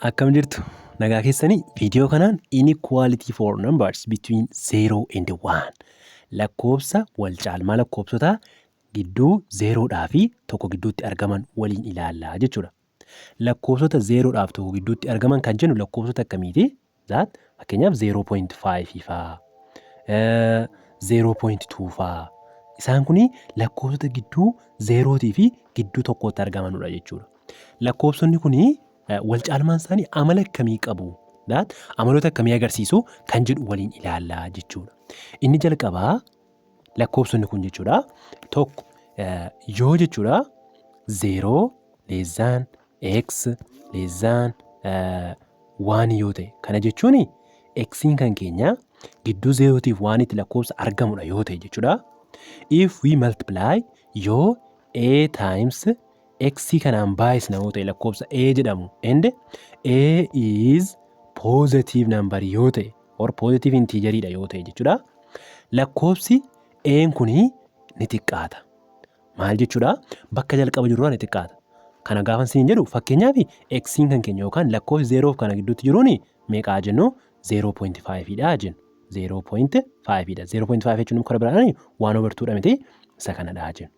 Akkam jirtu, nagaa keessanii? Viidiyoo kanaan inequality for numbers between 0 and 1, lakkoofsa wal caalmaa lakkoofsotaa gidduu zeeroodhaa fi tokko gidduutti argaman waliin ilaallaa jechuudha. Lakkoofsota zeeroodhaaf tokko gidduutti argaman kan jennu lakkoofsota akkamiiti? That fakkeenyaaf 0.5 faa, 0.2 faa, isaan kun lakkoofsota gidduu zeerootii fi gidduu tokkootti argamanudha jechuudha. Lakkoofsonni kun wal caalmaan isaanii amala akkamii qabu? That amaloota akkamii agarsiisu kan jedhu waliin ilaallaa jechuudha. Inni jalqabaa lakkoofsonni kun jechuudha, tokko yoo jechuudha 0 less than x less than 1 yoo ta'e, kana jechuun xiin kan keenya gidduu zeerootiif oneitti lakkoofsa argamudha yoo ta'e jechuudha. If we multiply, yoo a times x kanaan baay'isna yoo ta'e lakkoofsa a jedhamu, and a is positive number yoo ta'e or positive integer dha yoo ta'e jechuudha. Lakkoofsi a'n kuni ni xiqqaata. Maal jechuudha? Bakka jalqaba jirurraa ni xiqqaata. Kana gaafa isin jedhu, fakkeenyaaf xiin kan keenya yookaan lakkoofsi zeeroof kana gidduutti jiruuni meeqaa jennu? 0.5 dha jennu. 0.5 dha. 0.5 jechuun karaa biraan 1 over 2 dha miti? Isa kanadha jennu.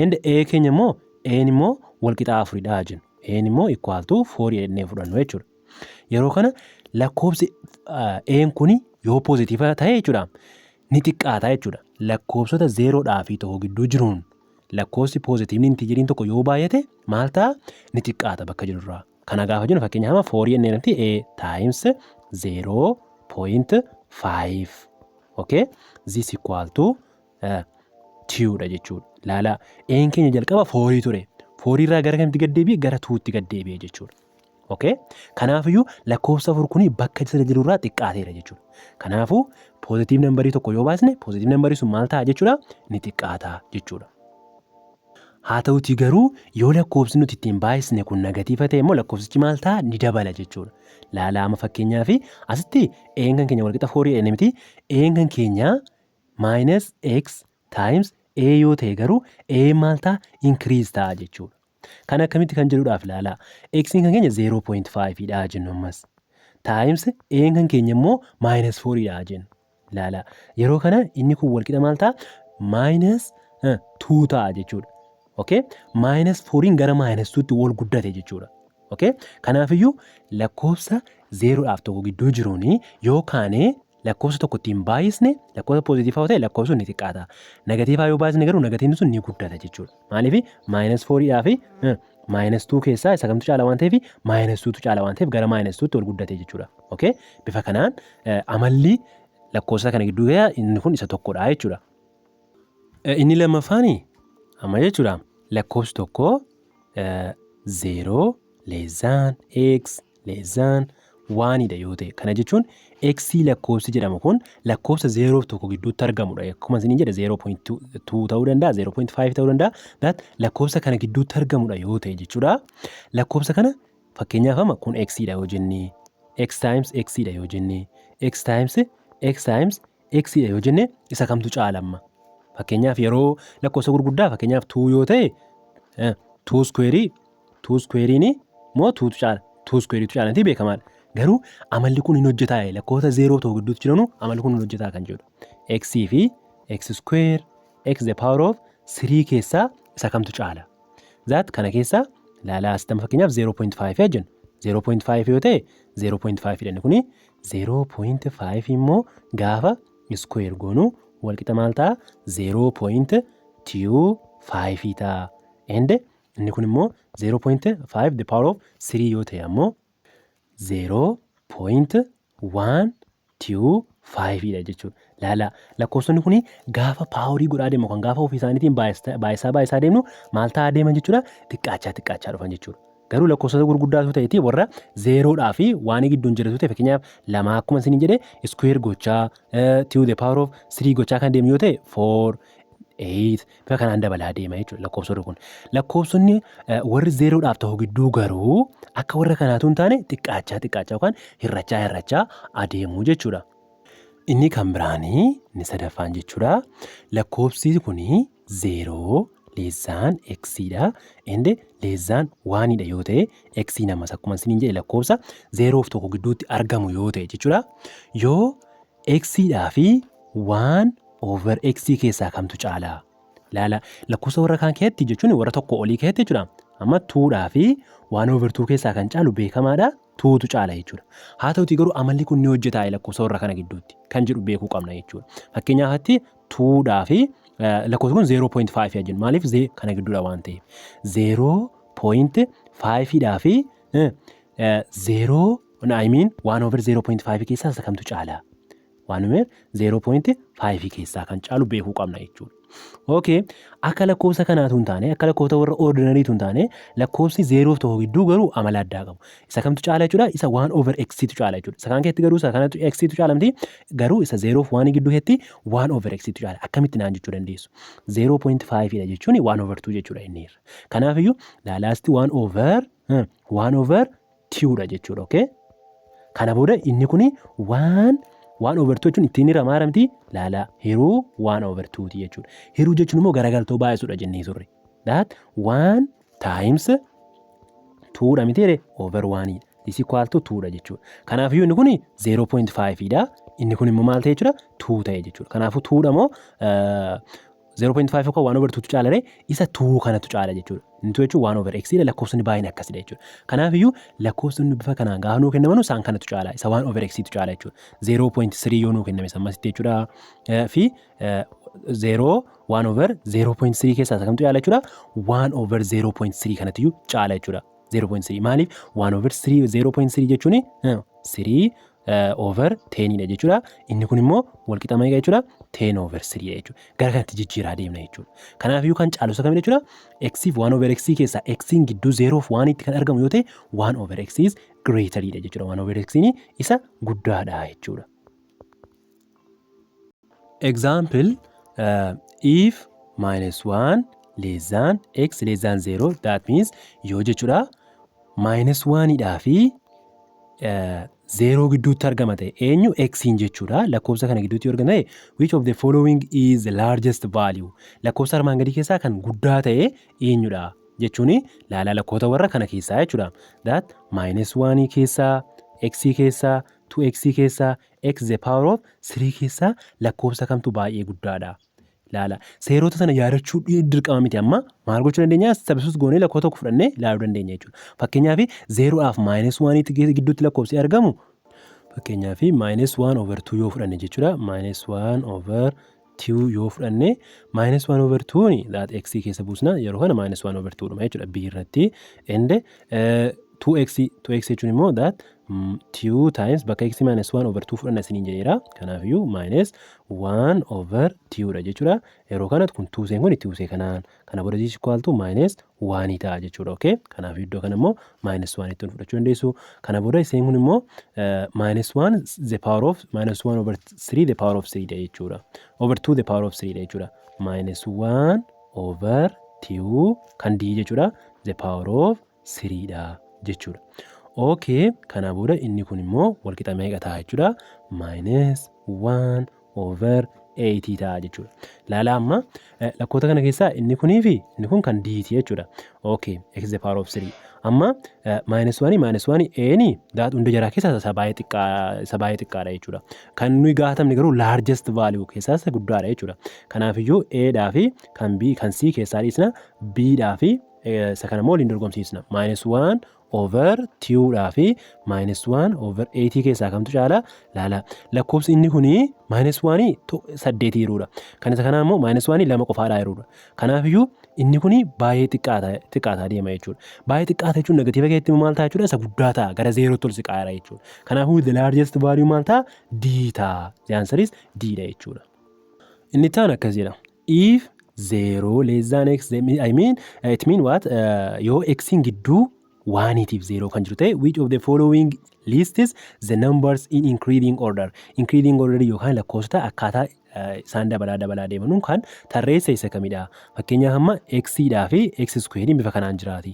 And a keenya immoo, a'n immoo wal qixaa afuridha jennu. A'n immoo equal to 4 jennee fudhannu jechuudha. Yeroo kana lakkoofsi a'n kuni yoo positive ta'e jechuudha, ni xiqqaata jechuudha. Lakkoofsota zeeroodhaa fi tokko gidduu jiruun lakkoofsi positiveni integeriin tokko yoo baay'ate maal ta'a? Ni xiqqaata bakka jirurraa. Kana gaafa jennu, fakkeenyaaf amma fourii jennee namti a times 0.5, okay, this equal to twodha jechuudha. Laalaa, a'n keenya jalqaba fourii ture. Fourii irraa gara kamitti gad deebi'e? Gara twotti gad deebi'e jechuudha. Okay? Kanaafiyyuu lakkoofsa 4 kuni bakka isa jirurraa xiqqaateera jechuudha. Kanaafuu positive numberii tokko yoo baasne, positive numberii sun maal ta'a jechuudha? Ni xiqqaata jechuudha. Haa ta'utii garuu yoo lakkoofsi nuti ittiin baay'isne kun negative ta'e immoo lakkoofsichi maal ta'a? Ni dabala jechuudha. Laalaa, amma fakkeenyaaf asitti a'n kan keenya walqixa fourii dha miti? A'n kan keenya minus x times a yoo ta'e garuu a maal ta'a? Increase ta'a jechuudha. Kan akkamitti kan jedhuudhaaf ilaalaa. X kan keenya 0.5 dha jennu ammas. Times a'n kan keenya immoo minus 4 dha jennu. Ilaalaa. Yeroo kana inni kun walqixa maal ta'a? Minus 2 ta'a jechuudha. Okay? Minus 4 gara minus 2tti wal guddate jechuudha. Okay? Kanaafiyyuu lakkoofsa zeeroodhaaf tokko gidduu jiruuni yoo kaane lakkoofsa tokko ittiin baay'isne, lakkoofsa positive yoo ta'e lakkoofsi sun ni xiqqaata. Negative yoo baay'isne garuu negativeni sun ni guddata jechuudha. Maaliif? Minus fouriidhaa fi minus two keessaa isa kamtu caala waan ta'eef, minus twotu caala waan ta'eef gara minus twotti ol guddate jechuudha. Okay? Bifa kanaan amalli lakkoofsa kana gidduu inni kun isa tokkodha jechuudha. Inni lammaffaan amma jechuudha, lakkoofsi tokko 0 less than x less than oneidha yoo ta'e, kana jechuun x lakkoofsi jedhamu kun lakkoofsa zeeroof tokko gidduutti argamudha. Akkuma isiniin jedhe 0.2 ta'uu danda'a, 0.5 ta'uu danda'a. That lakkoofsa kana gidduutti argamudha yoo ta'e jechuudha. Lakkoofsa kana fakkeenyaaf amma kun x dha yoo jenne, x times x dha yoo jenne, x times x times x dha yoo jenne, isa kamtu caala amma? Fakkeenyaaf yeroo lakkoofsa gurguddaa, fakkeenyaaf 2 yoo ta'e, 2 square, 2 square'n moo 2tu caala? 2 square'tu caala beekamaadha. Garuu amalli kun hin hojjetaa? Lakkoofsa zeeroo tokko gidduutti jiranu amalli kun hin hojjetaa kan jedhu. X fi x square, x the power of 3 keessaa isa kamtu caala? That kana keessaa ilaalaa, asitti fakkeenyaaf 0.5 jennu. 0.5 yoo ta'e, 0.5 jedhani kuni 0.5 immoo gaafa square goonu walqixa maal ta'a? 0.25 ta'a. And inni kun immoo 0.5 the power of 3 yoo ta'e ammoo 0.125 dha jechuudha. Laala, lakkoofsonni kun gaafa powerii godhaa deemu kan gaafa ofii isaaniitiin baay'isaa baay'isaa deemnu maal ta'aa deeman jechuudha? Xiqqaachaa xiqqaachaa dhufan jechuudha. Garuu lakkoofsota gurguddaatu ta'eeti warra zeeroodhaa fi waan gidduun jiratu ta'e, fakkeenyaaf lama akkuma isin jedhe square gochaa, two the power of 3 gochaa kan deemu yoo ta'e, 4, 8 bifa kanaan dabalaa deema jechuudha lakkoofsonni kun. Lakkoofsonni warri zeeroodhaaf ta'u gidduu garuu akka warra kanaatu hin taane xiqqaachaa xiqqaachaa yookaan hir'achaa hir'achaa adeemuu jechuudha. Inni kan biraanii, inni sadaffaan jechuudha, lakkoofsi kuni 0 Less than x dha. And less than 1 dha yoo ta'e, x namas akkuma isiniin jedhe lakkoofsa 0 fi 1 gidduutti argamu yoo ta'e jechuudha. Yoo x dhaa fi 1 over x keessaa kamtu caalaa? Laala, lakkoofsa warra kaan keessatti jechuun warra tokko olii keessatti jechuudha. Amma 2dhaa fi 1 over 2 keessaa kan caalu beekamaadha. 2tu caala jechuudha. Haa ta'utii garuu amalli kun ni hojjetaa lakkoofsa warra kana gidduutti kan jedhu beekuu qabna jechuudha. Fakkeenyaaf 2dhaa fi lakkoofsi kun 0.5 jennu, maaliif kana gidduudha waan ta'eef, 0.5 dhaa fi 0, I mean, 1 over 0.5 keessaa isa kamtu caalaa? 1 over 0.5 keessaa kan caalu beekuu qabna jechuudha. Okay, akka lakkoofsa kanaatu hin taane, akka lakkoofsa warra ordinaryitu hin taane, lakkoofsi 0 fi 1 gidduu garuu amala addaa qabu. Isa kamtu caala jechuudha? Isa 1 over x tu caala jechuudha. Isa kaan keessatti garuu isa kanatu x tu caala miti, garuu isa 0 fi 1 gidduu keessatti 1 over x tu caala. Akkamitti naan jechuu dandeessu? 0.5 dha jechuun 1 over 2 jechuudha inni irra. Kanaafiyyuu laalaasti 1 over 1 over 2 dha jechuudha. Okay? Kana booda inni kuni 1 1 over 2 jechuun ittiin hiramaa miti, laala, hiruu 1 over 2 ti jechuudha. Hiruu jechuun immoo garagaltoo baay'isuudha jennee turre. That 1 times 2 dha miti jedhe, over 1 dha. Is equal to 2 dha jechuudha. Kanaafiyyuu inni kuni 0.5 dha. Inni kun immoo maal ta'e jechuudha? 2 ta'e jechuudha. Kanaafuu 2 dha moo 0.5 yookaan 1 over 2 tu caala? Isa 2 kanatu caala jechuudha. Inni 2 jechuun 1 over x dha, lakkoofsonni baay'een akkasidha jechuudha. Kanaafiyyuu lakkoofsonni bifa kanaan gaafa nuu kennaman isaan kanatu caala. Isa 1 over x tu caala jechuudha. 0.3 yoo nuu kenname sammasitti jechuudha. Fi 0 1 over 0.3 keessaa isa kamtu caala jechuudha? 1 over 0.3 kanatiyyuu caala jechuudha. 0.3 maaliif? 1 over 3 0.3 jechuun 3 over 10 dha jechuudha. Inni kun immoo walqixa meeqa jechuudha? 10 over 3 dha jechuudha. Gara kanatti jijjiiraa deemna jechuudha. Kanaafiyyuu kan caalu isa kamidha jechuudha? X fi 1 over x keessaa x gidduu 0 fi 1 tti kan argamu yoo ta'e, 1 over x is greater dha jechuudha. 1 over x isa guddaadha jechuudha. Example, if minus 1 less than x less than 0, that means yoo jechuudha minus 1 dhaa fi 0 gidduutti argama ta'e, eenyu, x jechuudha, lakkoofsa kana gidduutti yoo argama ta'e, which of the following is the largest value? Lakkoofsa armaan gadii keessaa kan guddaa ta'e eenyudha jechuun, laalaa, lakkoota warra kana keessaa jechuudha, that minus 1 keessaa, x keessaa, 2x keessaa, x the power of 3 keessaa lakkoofsa kamtu baay'ee guddaadha? Laala, seerota sana yaadachuu dirqama miti. Amma maal gochuu dandeenya? Substitute goonee lakkoofsa tokko fudhannee ilaaluu dandeenya jechuudha. Fakkeenyaaf zeeroodhaaf minus oneitti gidduutti lakkoofsi argamu, fakkeenyaaf minus one over two yoo fudhanne jechuudha. Minus one over two yoo fudhanne, minus one over twoni that x keessa buusna. Yeroo kana minus one over two dhuma jechuudha b irratti. And 2x, 2x jechuun immoo that 2 times bakka x minus 1 over 2 fudhanna isiniin jedheera. Kanaafiyyuu minus 1 over 2 dha jechuudha. Yeroo kana kun 2 seen kun 2 see kanaan, kana booda is equal to minus 1 ta'a jechuudha. Okay, kanaaf iddoo kana immoo minus 1 ittiin fudhachuu dandeessu. Kana booda iseen kun immoo minus 1 the power of minus 1 over 3 the power of 3 dha jechuudha. Over 2 the power of 3 dha jechuudha. Minus 1 over 2 kan d jechuudha, the power of 3 dha jechuudha. Okay, kana booda inni kun immoo walqixa meeqa ta'a jechuudha? Minus 1 over 8 ta'a jechuudha. Laala, amma lakkoota kana keessaa inni kunii fi inni kun kan d ti jechuudha. Okay, x the power of 3. Amma minus 1 minus 1 eeni that hunda jaraa keessaa isa baay'ee xiqqaadha jechuudha. Kan nuyi gaafatamne garuu largest value keessaa isa guddaadha jechuudha. Kanaafiyyuu A dhaa fi kan B kan C keessaa dhiisna, B dhaa fi isa kana immoo waliin dorgomsiisna. Minus 1 over 2 dhaa fi minus 1 over 8 keessaa kamtu caala? Laala, lakkoofsi inni kuni minus 1 saddeetii jiruudha. Kan isa kanaa immoo minus 1 lama qofaadhaa jiruudha. Kanaafiyyuu inni kuni baay'ee xiqqaataa deema jechuudha. Baay'ee xiqqaata jechuun negative keessatti maal ta'a jechuudha? Isa guddaa ta'a, gara zeerootti ol siqaara jechuudha. Kanaafuu the largest value maal ta'a? D ta'a. The answer is D dha jechuudha. Inni itti aanu akkas jedha. If 0 less than x, I mean, it mean what? Yoo x'n gidduu oneiitiif 0 kan jiru ta'e, which of the following lists the numbers in increasing order? Increasing order yookaan lakkoofsota akkaataa isaan dabalaa dabalaa deemanuun kan tarreessa isa kamidha? Fakkeenyaaf, amma x dhaa fi x square bifa kanaan jiraati.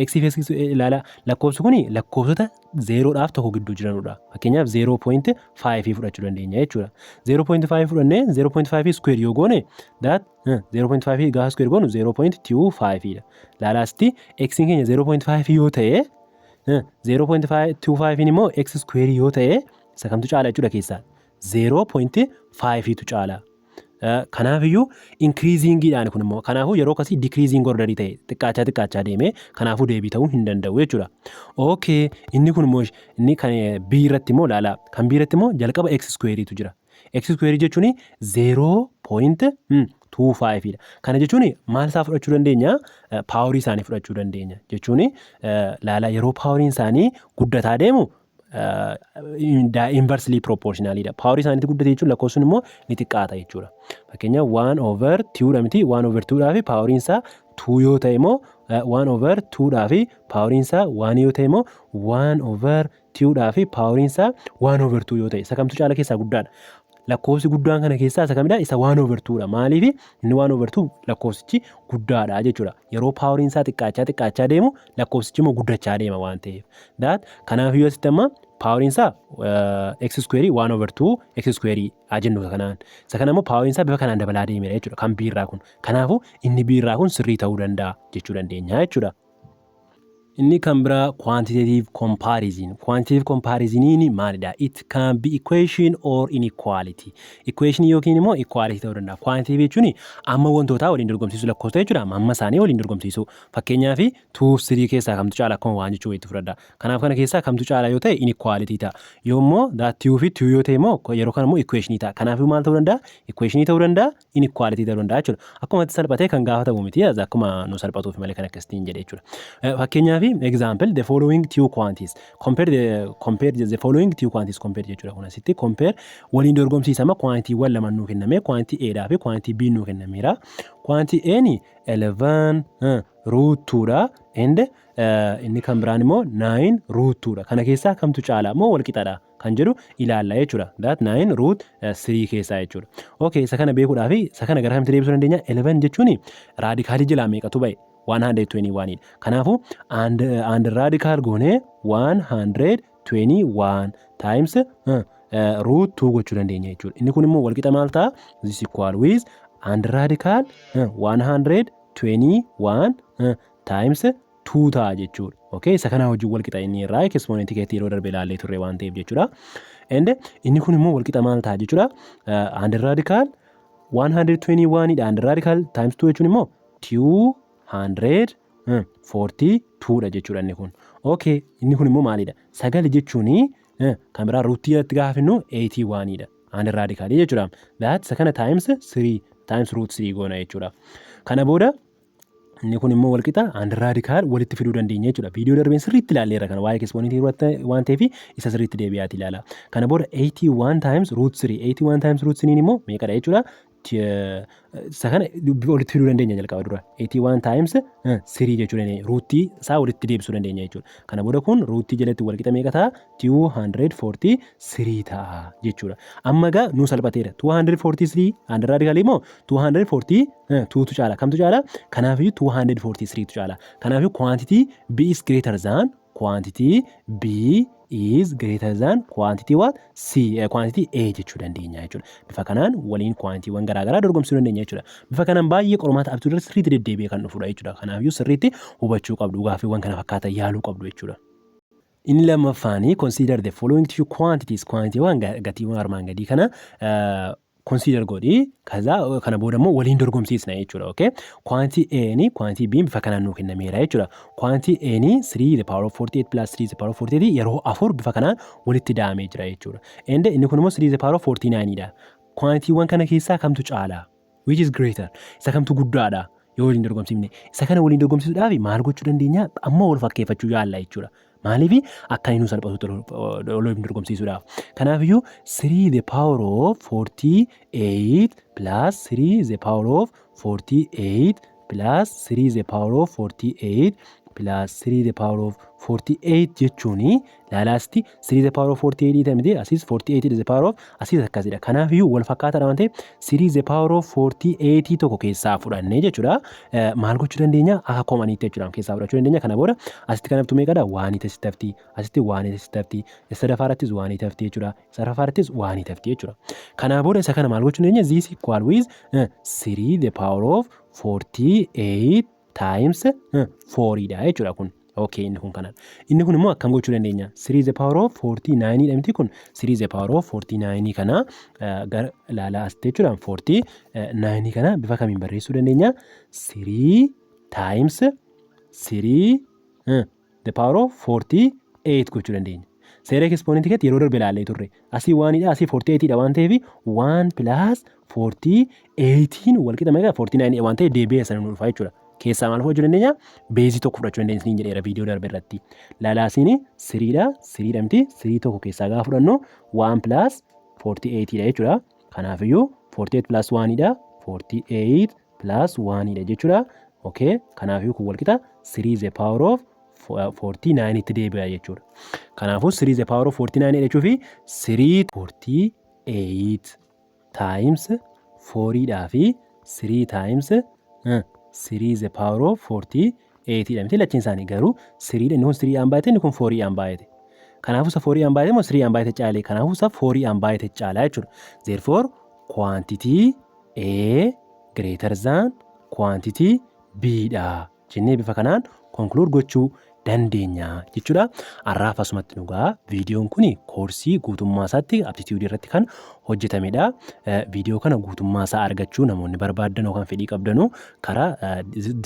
X fi x ilaala, lakkoofsi kun lakkoofsota zeeroodhaaf tokko gidduu jiranudha. Fakkeenyaaf, 0.5 fudhachuu dandeenya jechuudha. 0.5 fudhannee 0.5 square yoo goone, that 0.5 gaafa square goonu 0.25 dha. Laalaasti, x keenya 0.5 yoo ta'e, 0.25 immoo x square yoo ta'e, isa kamtu caala jechuudha keessaa? 0.5 tu caala. Kanaafiyyuu increasingiidhaan kun immoo kanaafuu yeroo akkasii decreasing orderii ta'e, xiqqaachaa xiqqaachaa deemee, kanaafuu deebii ta'uu hin danda'u jechuudha. Okay, inni kun immoo inni kan B irratti immoo ilaala. Kan B irratti immoo jalqaba x squareetu jira. X square jechuun 0.25 dha. Kana jechuun maal isaa fudhachuu dandeenya? Powerii isaanii fudhachuu dandeenya. Jechuun laala, yeroo poweriin isaanii guddataa deemu inversely proportionalidha. Powerii isaaniitti guddate jechuun lakkoofsi immoo ni xiqqaata jechuudha. Fakkeenyaaf, 1 over 2 dha miti? 1 over 2 dhaa fi poweriin isaa 2 yoo ta'e immoo, 1 over 2 dhaa fi poweriin isaa 1 yoo ta'e immoo, 1 over 2 dhaa fi poweriin isaa 1 over 2 yoo ta'e, isa kamtu caala keessaa guddaadha? Lakkoofsi guddaan kana keessaa isa kamidha? Isa 1 over 2 dha. Maaliif? Inni 1 over 2 lakkoofsichi guddaadha jechuudha. Yeroo poweriin isaa xiqqaachaa xiqqaachaa deemu, lakkoofsichi immoo guddachaa deema waan ta'eef. That kanaaf iyyuu asitti amma poweriin isaa x square 1 over 2 x square haa jennu kanaan. Isa kana immoo poweriin isaa bifa kanaan dabalaa deemedha jechuudha kan B irraa kun. Kanaafuu inni B irraa kun sirrii ta'uu danda'a jechuu dandeenya jechuudha. Inni kan biraa quantitative comparison. Quantitative comparisoniin maalidha? It can be equation or inequality. Equation yookiin immoo equality ta'uu danda'a. Quantitative jechuun amma wantootaa waliin dorgomsiisuu lakkoofsa jechuudha. Amma isaanii waliin dorgomsiisuu. Fakkeenyaaf, 2 3 keessaa kamtu caala akkuma waan jechuu wayiitti fudhadha. Kanaaf kana keessaa kamtu caala yoo ta'e inequality ta'a. Yoo immoo that 2 fi 2 yoo ta'e immoo, yeroo kana immoo equation ta'a. Kanaafuu maal ta'uu danda'a? Equation ta'uu danda'a, inequality ta'uu danda'a jechuudha. Akkuma itti salphatee kan gaafatamu miti, akkuma nu salphatuuf malee kan akkasitiin jedhe jechuudha. Fakkeenyaaf, example, the following two quantities compare, the following two quantities compare jechuudha. Kun asitti compare waliin dorgomsiisama quantitiiwwan lama nuu kenname, quantity A dhaa fi quantity B nuu kennameera. Quantity A ni 11 root 2 dha and inni kan biraan immoo 9 root 2 dha. Kana keessaa kamtu caala moo wal qixadha kan jedhu ilaalla jechuudha. That 9 root 3 keessaa jechuudha. Okay, isa kana beekuudhaaf isa kana gara kamitti deebisuu dandeenya? 11 jechuun radicalii jalaa meeqatu ba'e? 121 dha. Kanaafuu and radical goonee 121 times root 2 gochuu dandeenya jechuudha. Inni kun immoo walqixa maal ta'a? This equal with and radical 121 times 2 ta'a jechuudha. Okay, isa kana wajjin walqixa inni irraa exponentii keessatti yeroo darbe ilaallee turre waan ta'eef jechuudha. And inni kun immoo walqixa maal ta'a jechuudha? And radical 121 dha. And radical times 2 jechuun immoo 242 dha jechuudha inni kun. Okay, inni kun immoo maalidha? Sagal jechuun kan biraa rootii irratti gaafa finnu 81 dha. And radicalii jechuudha. That isa kana times 3 times root 3 goona jechuudha. Kana booda inni kun immoo walqixa and radical walitti fiduu dandeenya jechuudha. Viidiyoo darbeen sirriitti ilaalleerra kana waa'ee exponentii waan ta'eef isa sirriitti deebi'aati ilaala. Kana booda 81 times root 3, 81 times root 3 immoo meeqadha jechuudha? Isa kana walitti fiduu dandeenya jalqaba dura. 81 times 3 jechuu dandeenya. Rootii isaa walitti deebisuu dandeenya jechuudha. Kana booda kun rootii jalatti walqixa meeqa ta'a? 243 ta'a jechuudha. Amma egaa nuu salphateera. 243 and radical immoo 242 tu caala. Kamtu caala? Kanaafiyyuu 243 tu caala. Kanaafiyyuu quantity B is greater than, quantity B is greater than quantity what? C, quantity A jechuu dandeenya jechuudha. Bifa kanaan waliin quantitiiwwan garaagaraa dorgomsuu dandeenya jechuudha. Bifa kanaan baay'ee qormaata aptitude irratti sirriitti deddeebi'ee kan dhufudha jechuudha. Kanaafiyyuu sirriitti hubachuu qabdu, gaaffiiwwan kana fakkaatan yaaluu qabdu jechuudha. Inni lammaffaanii, consider the following two quantities, quantitiiwwan gatiiwwan armaan gadii kana consider godhi, kaza kana booda immoo waliin dorgomsiisna jechuudha. Okay, quantity A ni quantity B bifa kanaan nuu kennameera jechuudha. Quantity A ni 3 the power of 48 plus 3 the power of 48 yeroo afur bifa kanaan walitti daamee jira jechuudha. And inni kun immoo 3 the power of 49 dha. Quantitiiwwan kana keessaa kamtu caala? Which is greater? Isa kamtu guddaadha yoo waliin dorgomsiifne? Isa kana waliin dorgomsiisuudhaaf maal gochuu dandeenya? Amma wal fakkeeffachuu yaalla jechuudha. Maaliif? Akka inni nu salphatutti waliin dorgomsiisuudhaaf. Kanaafiyyuu 3 the power of 48 plus 3 the power of 48 plus 3 the power of 48 plus 3 the power of 48 jechuuni, laalaasti, 3 the power of 48 dha miti? Asiis 48 the power of asiis akkasidha. Kanaafiyyuu wal fakkaataadha waan ta'eef, 3 the power of 48 tokko keessaa fudhannee jechuudha. Maal gochuu dandeenya? Akka commoniitti jechuudha, keessaa fudhachuu dandeenya. Kana booda asitti kan haftu meeqadha? One asitti hafti, asitti one asitti hafti, sadaffaarrattis one hafti jechuudha, sadaffaarrattis one hafti jechuudha. Kanaa booda isa kana maal gochuu dandeenya? This equal with 3 the power of 48 times 4 dha jechuudha kun. Okay, inni kun kanadha. Inni kun immoo akkam gochuu dandeenya? 3 the power of 49 dha miti kun? 3 the power of 49 kana gara ilaalaa asitti jechuudha. 49 kana bifa kamiin barreessuu dandeenya? 3 times 3 the power of 48 gochuu dandeenya. Seera exponentii keessatti yeroo darbe ilaallee turre. Asii onedha, asii 48 dha waan ta'eef, 1 plus 48 wal qixa meeqa? 49 waan ta'eef, deebi'ee sana nu dhufa jechuudha. Keessaa maal fudhachuu dandeenya? Baseii tokko fudhachuu dandeenya isiniin jedheera viidiyoo darbe irratti. Laalaasiin threedha, threedha miti? Three tokko keessaa gaafa fudhannu 1 plus 48 dha jechuudha. Kanaafiyyuu 48 plus 1 dha, 48 plus 1 dha jechuudha. Okay, kanaafiyyuu kun wal qixa 3 the power of 49 itti deebi'a jechuudha. Kanaafuu 3 the power of 49 jechuu fi 3 48 times 4 dhaa fi 3 times 3 the power of 48 dha miti? Lachiin isaanii garuu 3 dha. Inni kun 3 dhaan baay'ate, inni kun 4 dhaan baay'ate. Kanaafuu isa 4 dhaan baay'ate moo 3 dhaan baay'ate caale? Kanaafuu isa 4 dhaan baay'ate caala jechuudha. Therefore, quantity A greater than quantity B dha jennee bifa kanaan conclude gochuu dandeenya jechuudha. Har'aaf asumatti nu ga'a. Viidiyoon kun koorsii guutummaa isaatti aptitudeii irratti kan hojjetamedha. Viidiyoo kana guutummaa isaa argachuu namoonni barbaaddan yookaan fedhii qabdanu karaa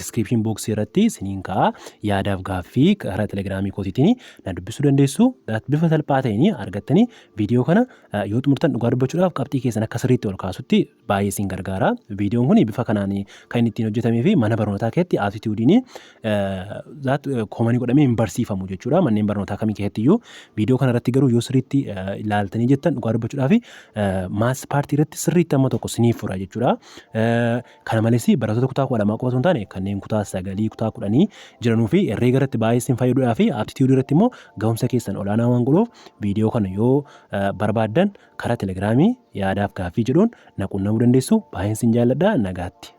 description boxii irratti isiniin ka'a. Yaadaaf gaaffii karaa Telegramii kootiitiin na dubbisuu dandeessu. Bifa salphaa ta'een argattanii viidiyoo kana yoo xumurtan, dhugaa dubbachuudhaaf, qabxii keessan akka sirriitti ol kaasutti baay'ee isin gargaara. Viidiyoon kun bifa kanaan kan inni ittiin hojjetamee fi mana barnootaa keessatti aptitudeiin commonii godhamee hin barsiifamu jechuudha. Manneen barnootaa kamii keessatti iyyuu. Viidiyoo kana irratti garuu yoo sirriitti ilaaltanii jettan, dhugaa dubbachuudhaaf, maths partii irratti sirriitti amma tokko siniif fura jechuudha. Kana malees barattoota kutaa 12 qofa osoo hin taane, kanneen kutaa 9, kutaa 10 jiranuu fi herreega irratti baay'ee isin fayyaduudhaa fi aptitudeii irratti immoo gahumsa keessan olaanaa waan godhuuf, viidiyoo kana yoo barbaaddan karaa Telegramii yaadaaf gaaffii jedhuun na qunnamuu dandeessu. Baay'een isin jaalladha, nagaatti.